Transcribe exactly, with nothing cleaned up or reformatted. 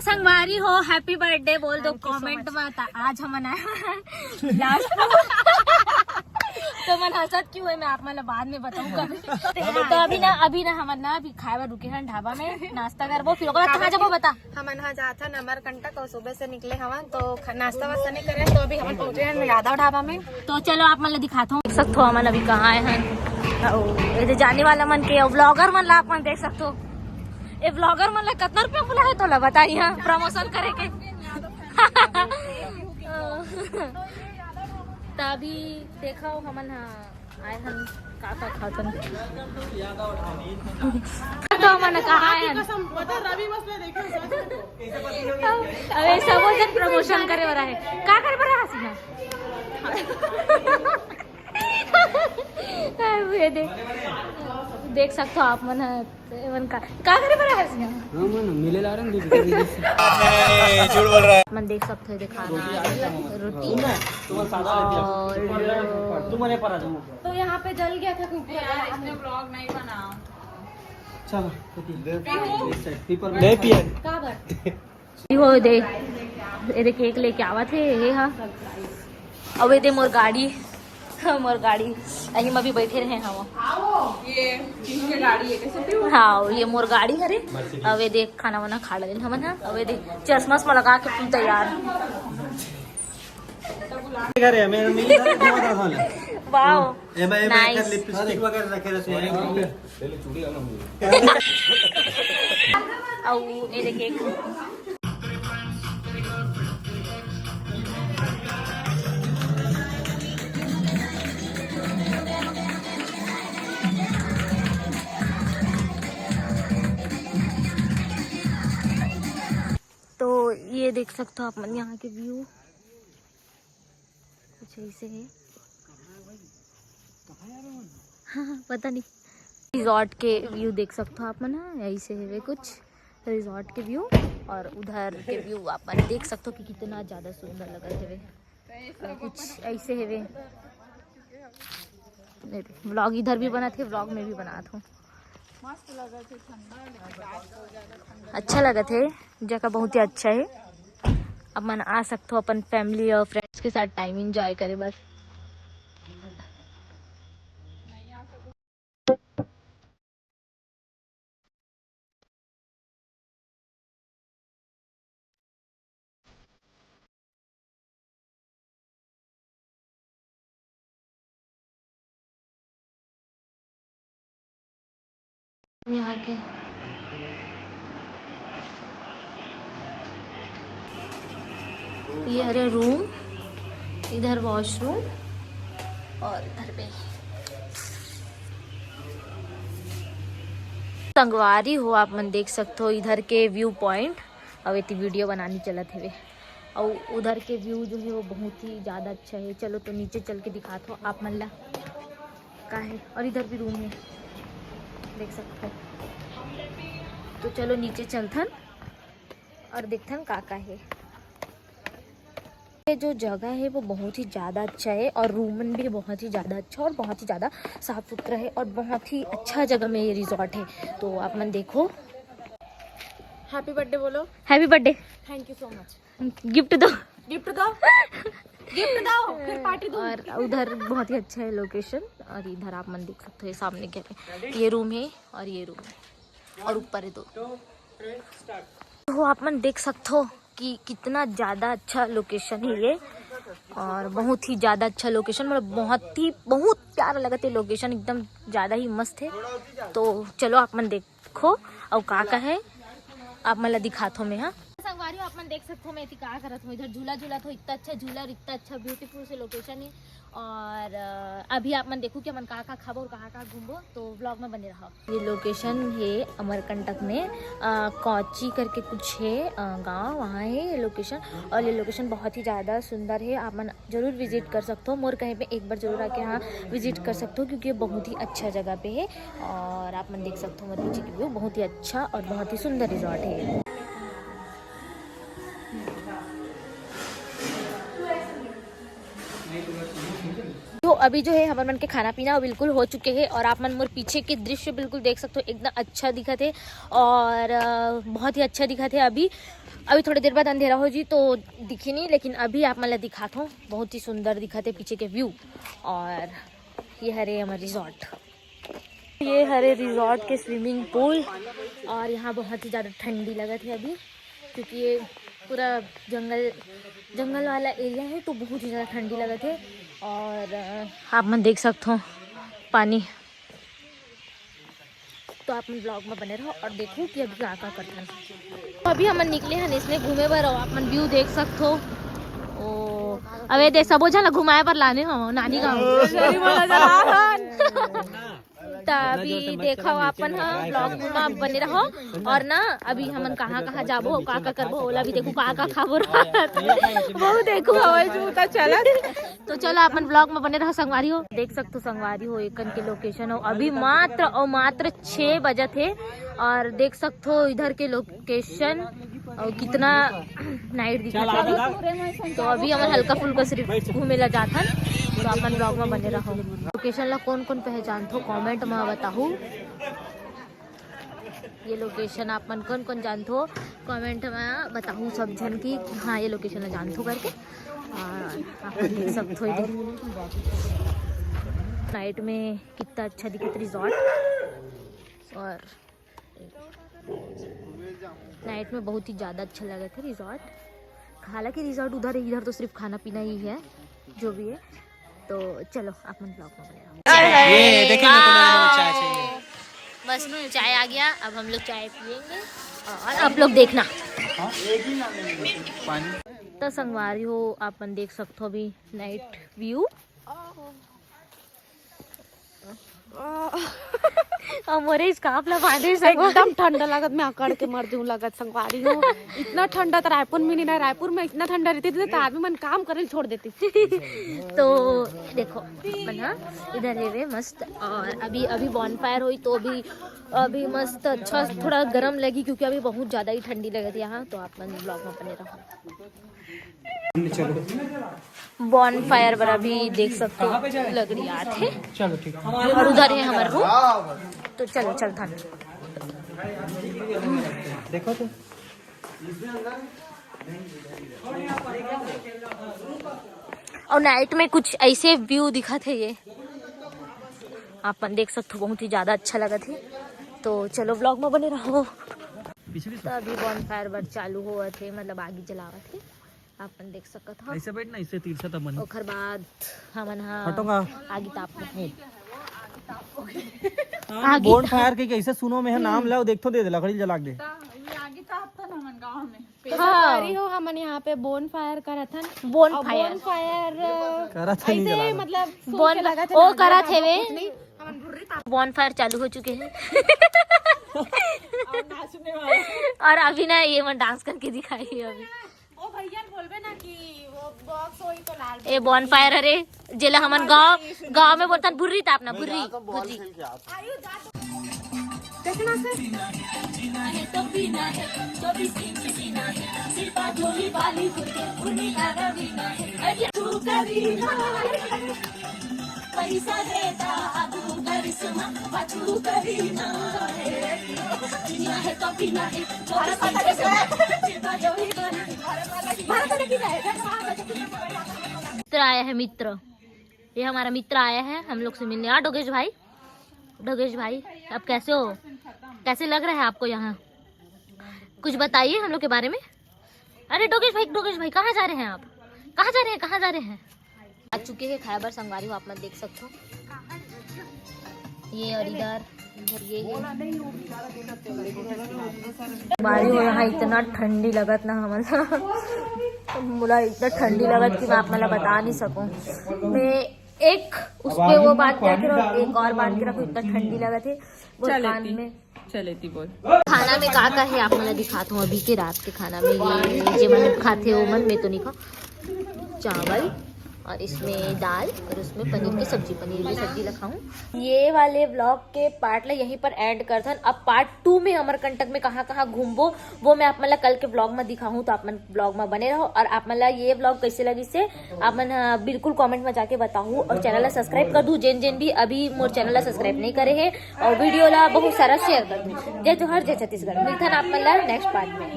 संगवारी हो, happy birthday बोल दो comment में। आज हमन आए लास्ट तो मन हंसत क्यों है, मैं आप मन ला बाद में बताऊं कभी। तो अभी ना, अभी ना हमन ना अभी खाए बर रुके हन ढाबा में, नाश्ता करबो, फिर ओकर बाद कहाँ जाबो बता। हमन हा जाथन अमरकंटक और सुबह से निकले हवन, तो ख-, नाश्ता वास्ता नहीं करे, तो अभी हमन पहुंचे हैं यादव ढाबा में। तो चलो आप मन ला दिखाता हूँ, देख सकते हो हमन अभी कहाँ आए हैं। अउ ये दे जाने वाला मन के, vlogger मन ला आप मन देख सकते हो। ये vlogger मन ला कितना रुपया बुलाए तोला बताई, हाँ, promotion करे के। तभी देखा हो हमन, हाँ। आए हन, का का खाथन। तो हमन कहाँ आए हन? कसम, पता रवि बस में देखे हो, सच में। अबे सब जन promotion करे वाला है। का करे वाला है हसीना? ये दे, देख सकते हो आप मन ह, एमन का, का करे बर आए हस यहाँ? हाँ, मन मिले ला रहे हैं, दीदी, दीदी से। ए, झूठ बोल रहा है। मन देख सकते हो, दिखा रहा है रोटी और तो यहाँ पे जल गया था कुकर। यार, इसने vlog नहीं बनाओ। चलो, पीपल नहीं पिए। का बात? हो दे, ये दे cake लेके आवत हे, ये हा। अबे दे मोर गाड़ी, मोर गाड़ी, अही में अभी बैठे रहे हम। ये किसके गाड़ी है, कैसे क्यों? हाँ, ये मोर गाड़ी हरे। अबे देख, खाना वाना खा लेन हमन हा। अबे देख, चश्मा वश्मा लगा के full तैयार। घर है, मेरे मिल घर है, बहुत आसान है। वाओ, एमा, एमा, nice। लिपस्टिक वगैरह रखे रहते हैं। अउ ये देखिए, तो ये देख सकते हो आप मन यहाँ के view कुछ ऐसे है। हाँ, पता नहीं। Resort के view देख सकते हो आप मन, हाँ, ऐसे है कुछ resort के view। और उधर के view आप मन देख सकते हो कि कितना ज्यादा सुंदर लगत हवे। और कुछ ऐसे हवे। Vlog इधर भी बनात हे, vlog में भी बनात हूँ। अच्छा लगत हे, जगह बहुत ही अच्छा है। आप मन आ सकते हो अपन family और friends के साथ time enjoy करे बर। यहाँ के ये हरे room, इधर washroom और इधर पे संगवारी हो, आप मन देख सकते हो इधर के view point। अउ एती video बनानी चलत हवे, अउ उधर के view जो है वो बहुत ही ज्यादा अच्छा है। चलो तो नीचे चल के दिखात हो आप मन ला का है, और इधर भी room है, देख सकते हो। तो चलो नीचे चलथन और देखथन का का है। ये जो जगह है वो बहुत ही ज्यादा अच्छा है और रूम भी बहुत ही ज्यादा अच्छा और बहुत ही ज्यादा साफ सुथरा है और बहुत ही अच्छा जगह में ये resort है। तो आप मन देखो। Happy birthday बोलो। Happy birthday। Thank you so much। Gift दो। Gift दो। Gift दो, फिर party दो। और उधर बहुत ही अच्छा है location। और इधर आप मन देख सकते हो, ये सामने क्या है, ये room है और ये room है और ऊपर है दो। तो आप मन देख सकते हो कि कितना ज्यादा अच्छा location है ये, और बहुत ही ज्यादा अच्छा location, मतलब बहुत ही, बहुत प्यारा लगत है location, एकदम ज्यादा ही मस्त है। तो चलो आप मन देखो अउ का का है, आप मन ला दिखात हो मैं, हाँ। संगवारी हो, आप मन देख सकते हो मैं एती का करत हूँ, इधर झूला झूलत हो, इतना अच्छा झूला और इतना अच्छा beautiful से location है। और अ, अभी आप मन देखो कि हमन कहाँ कहाँ खाबो और कहाँ कहाँ घूमबो, तो vlog में बने रहो। ये location है अमरकंटक में, अ, कौची करके कुछ है, अ, गाँव, वहाँ है ये location। और ये location बहुत ही ज्यादा सुंदर है, आप मन जरूर visit कर सकते हो। मोर कहे पे एक बार जरूर आके यहाँ visit कर सकते हो, क्योंकि ये बहुत ही अच्छा जगह पे है और आप मन देख सकते हो मोर पीछे की view, बहुत ही अच्छा और बहुत ही सुंदर resort है ये। तो अभी जो है हमर मन के खाना पीना बिल्कुल हो चुके हैं और आप मन मोर पीछे के दृश्य बिल्कुल देख सकते हो, एकदम अच्छा दिखत है और अ, बहुत ही अच्छा दिखत है अभी। अभी थोड़ी देर बाद अंधेरा हो जी तो दिखी नहीं, लेकिन अभी आप मन ला दिखात हो, बहुत ही सुंदर दिखत हे पीछे के व्यू। और ये हरे हमर रिजॉर्ट, ये हरे रिजॉर्ट के स्विमिंग पूल। और यहाँ बहुत ही ज़्यादा ठंडी लगत हे अभी, क्योंकि ये पूरा जंगल, जंगल वाला एरिया है, तो बहुत ही ज़्यादा ठंडी लगत हे। और अ, आप मन देख सकत हो पानी। तो आप मन ब्लॉग में बने रहो और देखो कि अभी का का करथन। तो अभी हमन निकले हन इसने घूमे बर, और आप मन व्यू देख सकत हो। ओ, अबे दे, सबो झन ला घुमाए बर लाने हो नानी गाँव। त अभी देखो, आप मन ह ब्लॉग में बने रहो। और ना, अभी हमन कहाँ कहाँ जाबो, का का करबो, ओला भी देखो, का का खाबो। बहुत देखो, हवाई जूता चलत। तो चलो, आप मन ब्लॉग में बने रहो संगवारी हो। देख सकत हो संगवारी हो, एकन के लोकेशन हो अभी मात्र और मात्र छः बजत हे। और देख सकत हो इधर के लोकेशन और कितना नाइट दिखत हे। तो अभी हमन हल्का फुल्का सिर्फ घूमे ला जाथन, तो अपन ब्लॉग में बने रहो। लोकेशन ला कौन कौन पहचानथो, कमेंट में बताहू। ये लोकेशन आप मन कौन कौन जानथो, कमेंट में बताहू सब झन की, कि हाँ, ये लोकेशन ला जानथो करके। और आप मन देख सकथो इधर नाइट में कितना अच्छा दिखत रिजॉर्ट। और नाइट में बहुत ही ज़्यादा अच्छा लगत हे रिजॉर्ट। हालांकि रिजॉर्ट उधर है, इधर तो सिर्फ खाना पीना ही है, जो भी है। तो चलो, आप मन ब्लॉग में बने रहो। ये देखिए, मेरे को लग रहा है चाय चाहिए। बस, चाय आ गया, अब हम लोग चाय पियेंगे और आप लोग देखना। तो संगवारी हो, आप मन देख सकते हो अभी नाइट व्यू। और मोरे स्कार्फ ला बांधे संगवारी। एकदम ठंडा लगत, मैं अकड़ के मर जाऊं लगत संगवारी हो। इतना ठंडा तो रायपुर में नहीं ना, रायपुर में इतना ठंडा रहती थी तो आदमी मन काम करे छोड़ देती। तो देखो अपन, हाँ, इधर हेवे मस्त। और अभी, अभी बॉनफायर होई तो अभी, अभी मस्त अच्छा थोड़ा गरम लगी, क्योंकि अभी बहुत ज़्यादा ही ठंडी लगत हे यहाँ। तो आप मन ब्लॉग में बने रहो। चलो। बॉनफायर बर अभी देख सकते हो, लकड़ी आत हे। चलो, ठीक है। और उधर है हमारा रूम। तो चलो, चलथन। देखो तो। और नाइट में कुछ ऐसे व्यू दिखत हे, ये आप मन देख सकते हो, बहुत ही ज्यादा अच्छा लगत हे। तो चलो, ब्लॉग में बने रहो। तो अभी बॉनफायर बर चालू होवत हे, मतलब आगी जलावत हे, आप मन देख सकत हो। ऐसे बैठ ना, इससे तिरछा तब बन। ओकर बाद हमन हा हटोगा। आगी ताप। हाँ, आगी बॉनफायर के कैसे सुनो में है, नाम लाओ, देख तो दे दे, लकड़ी जला के दे। ये आगी ताप था ना मन गाँव में। हाँ। संगवारी हो, हमन यहाँ पे बॉनफायर करत हन। बॉनफायर। बॉनफायर करत हन, नहीं ऐसे जला। मतलब सुन बोन के लगत है ओ ना, करत हम लोग हेवे। कुछ नहीं, हमन भुर्री ताप। बॉनफायर चालू हो चुके हैं। और नाचने वाले। और अभी ना ये मन डांस करके दिखाई अभी। ओ भैया बोलबे ना कि वो बॉक्स होई तो लाल ए बॉनफायर हरे, जेला हमन गांव, गांव में बोलथन भुर्री तापना, भुर्री, भुर्री। देखना से मित्र आया है, मित्र। ये हमारा मित्र आया है हम लोग से मिलने। हाँ डोगेश भाई, डोगेश भाई, आप कैसे हो? कैसे लग रहा है आपको यहाँ? कुछ बताइए हम लोग के बारे में। अरे डोगेश भाई, डोगेश भाई, कहाँ जा रहे हैं आप? कहाँ जा रहे हैं, कहाँ जा रहे हैं? आ चुके हैं खाए बर संगवारी हो, आप मन देख सकते हो। ये और इधर, इधर ये है। संगवारी हो, यहाँ इतना ठंडी लगत ना हमन ला। मोला इतना ठंडी लगत कि मैं आप मन ला बता नहीं सकूँ। मैं एक उस पे वो बांध के रखूँ, एक और बांध के रखूँ, इतना ठंडी लगत हे। बोल चल कान लेती, में। चल लेती बोल। खाना में का का है आप मन ला दिखात हूँ। अभी के रात के खाना में ये जे मन खाथे वो मन, मैं तो नहीं खाऊँ। चावल और इसमें दाल और उसमें पनीर की सब्जी, पनीर की सब्जी ला खाऊँ। ये वाले ब्लॉग के पार्ट ला यहीं पर एंड करथन। अब पार्ट टू में अमरकंटक में कहाँ कहाँ घूमबो वो मैं आप मन ला कल के ब्लॉग में दिखाऊँ, तो आप मन ब्लॉग में बने रहो। और आप मन ला ये ब्लॉग कैसे लगिस हे आप मन, हाँ, बिल्कुल कमेंट में जाके बताहू और चैनल ला सब्सक्राइब कर दू, जेन जेन भी अभी मोर चैनल ला सब्सक्राइब नहीं करे हे, और वीडियो ला बहुत सारा शेयर कर दू। जय जोहार, जय छत्तीसगढ़। मिलथन आप मन ला नेक्स्ट पार्ट में।